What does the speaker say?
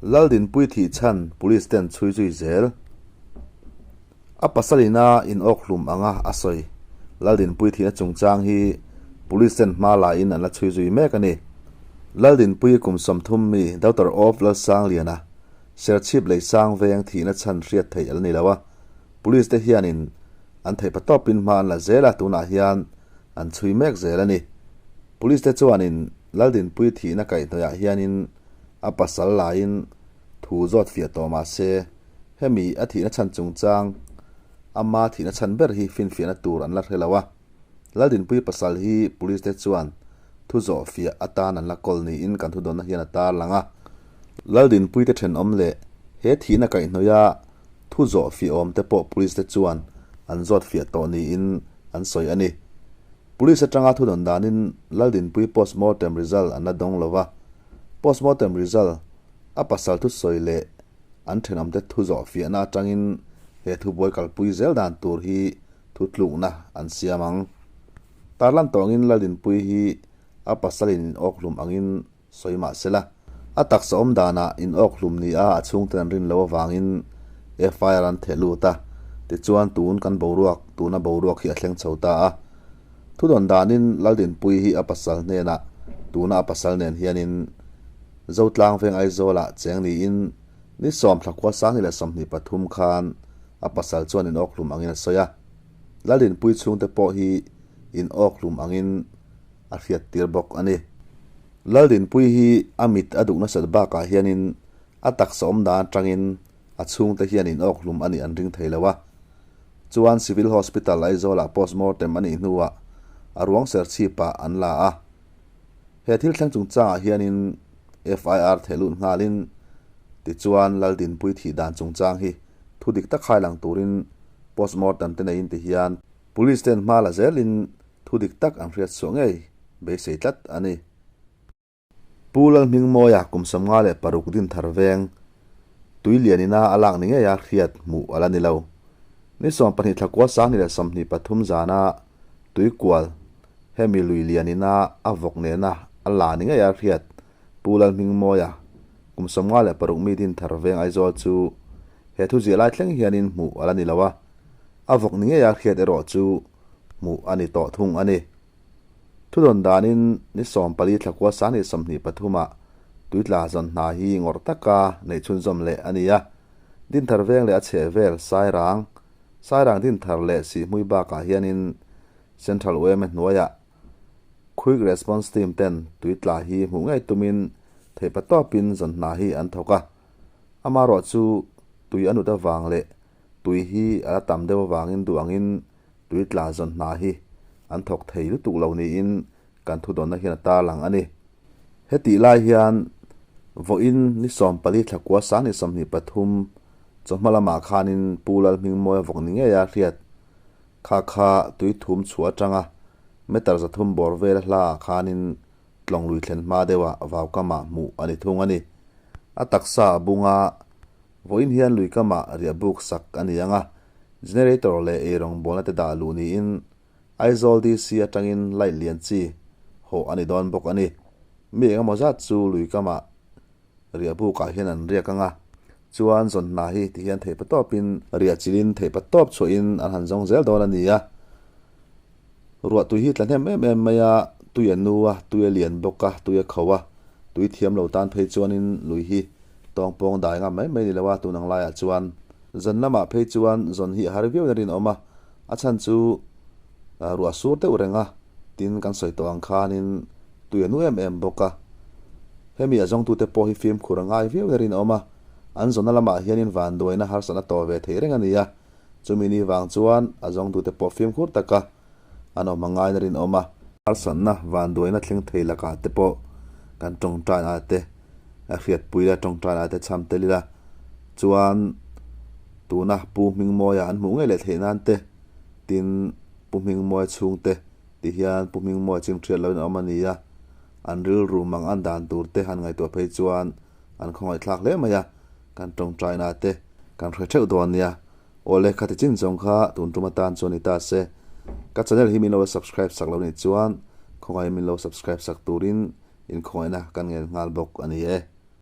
Laldinpui thih chhan Police ten chhui zui zel. A pasal ina in awk hlum anga a sawi. Laldinpui thihna chungchang hi Police ten hma la in an la chhui zui mek a ni. Laldinpui kum 30 mi Doctor of Lalsangliana Serchhip Leisang veng thihna chhan hriat theih a la ni lo a, Police te hianin an theih patawpin hma an la zel a, tunah hian an chhui mek zel a ni. Police te chuanin Laldinpui thihna kaihhnawihah hianin a pasal laiin thu zawt fiah tawh mah se, hemi a thihna chhan chungchang ama thihna chhan ber hi finfiahna tur an la hre lo a. Laldinpui pasal hi Police te chuan thu zawh fiah atan an la kawl niin kan thudawnna hian a tarlang a. Laldinpui te thenawm leh he thihna kaihhnawih a thu zawh fiah awm te pawh Police te chuan an zawt fiah tawh niin an sawi a ni. Police atanga thudawn danin Laldinpui postmortem result an la dawng lo va, postmortem result a pasal thusawi leh an thenawmte thu zawh fiahna atangin he thubuai kalpui zel dan tur hi thutlukna an siam ang. Tarlan tawngin Laldinpui hi a pasalin in awk hlum angin sawi mah sela, a taksa awm danah in awk hlum ni a a chhungten an rin loh avangin FIR an theh lut a, tichuan tun kan boruak tuna boruak hi a thleng chho ta a. Thudawn danin Laldinpui hi a pasal hnenah tuna a pasal nen hianin Zotlang veng Aizawlah cheng niin ni 10 thla kua 2023 khan a pasal chuan in awk hlum angin a sawi a. Laldinpui chhungte pawh hi in awk hlum angin a hriat tir bawk a ni. Laldinpui hi a mit a duh nasat bakah hianin a taksa awm dan atangin a chhungte hian in awk hlum a nih an ring thei lo a. Chuan Civil Hospital Aizawlah postmortem a nih hnuah a ruang serchhipah an la a. He thil thleng chungchangah hianin FIR theh lut nghalin tichuan Laldinpui thih dan chungchang hi thu dik tak hai lang turin postmortem te neiin tihian Police ten hma la zelin thu dik tak an hriat chhuah ngei beisei tlat a ni. Pu Lalhmingmawia kum 56 din thar veng tui lianina a lak ni ngeia hriat hmuh a la ni lo. Ni 12 thla kua 2023 zana tui kual hemi lui lianina a vawk nena a la ni ngeia hriat Pu Lalhmingmawia kum 56 mi din thar veng Aizawl chu he thu ziah lai thleng hianin hmuh a la ni lo a, a vawk ni ngeia hriat erawh chu hmuh a ni tawh thung a ni. Thudawn danin ni 14 thla kua 2023 ah tuitla zawn hna hi ngawrh taka neih chhunzawm leh a ni a, Dinthar veng leh a chheh vel Sairang, Sairang Dinthar leh Sihhmui bakah hianin Central UMA hnuaiah Quick Response Team ten tuitla hi hmuh ngei tumin theihpa tawpin zawn hna hi an thawk a, amaherawhchu tui a nut avang leh tui hi a la tam deuh avangin duh angin tui tla zawn hna hi an thawk thei lutuk lo niin kan thudawnna hian a tarlang a ni. Hetih lai hian vawiin ni 14 thla kua 2023 chawhma lamah khanin Pu Lalhmingmawia vawk ni ngeia hriat kha kha tui thum chhuah atanga meter 300 bawr vel a hlaah khanin tlawng lui thlen hma deuhah vaukamah hmuh a ni thung a ni. A taksa a bunga Vawiin hian lui kamah riah buk sak a ni ang a, generator leh eirawng bawlna te dah luh niin Aizawl DC atangin light lian chi hawh a ni dawn bawk a ni. Mi engemaw zat chu lui kamah riah bukah hian an riak ang a, chuan zawn hna hi ti hian theihpa tawpin riah chilhin theihpa tawp chhuahin an han zawng zel dawn a ni a. Ruah tui hi tla hnem em em mai a, tui a nu a, tui a lian bawk a, tui a kho a, tui thiam lo tan phei chuanin lui hi tawng pawng dai ngam mai mai ni lo a, tun ang laiah chuan zan lamah phei chuan zawn hi a har viau in a rinawm a, a chhan chu ruah sur deuh reng a, tin kan sawi tawh ang khanin tui a nu em em bawk a, hemi a zawngtute pawh hi fimkhur a ngai viau in a rinawm a, an zawnna lamah hianin vanduaina harsatna tawh ve thei reng a ni a. Chumi ni vang chuan a zawngtute pawh fimkhur taka an awm a ngaina rinawm a. Harsatna vanduaina thleng thei lakah te pawh kan tawngtaina te a hriatpui ila, tawngtaina te chham tel ila chuan tuna Pu Hmingmawia an hmuh ngei leh theih nan te tin Pu Hmingmawia chhungte ti hian Pu Hmingmawia chhingchhiat loin a awm a ni a, an rilru mang an dan tur te han ngaihtuah phei chuan an khawngaihthlak hle mai a, kan tawngtaina te kan hre theuh dawn nia. Awle khati chin zawng kha tun tum atan chuan ni ta se. Ka channel hi min lo subscribe sak lo nih chuan khawngaih min lo subscribe sak turin in khawngaihna kan ngen nghal bawk a ni e.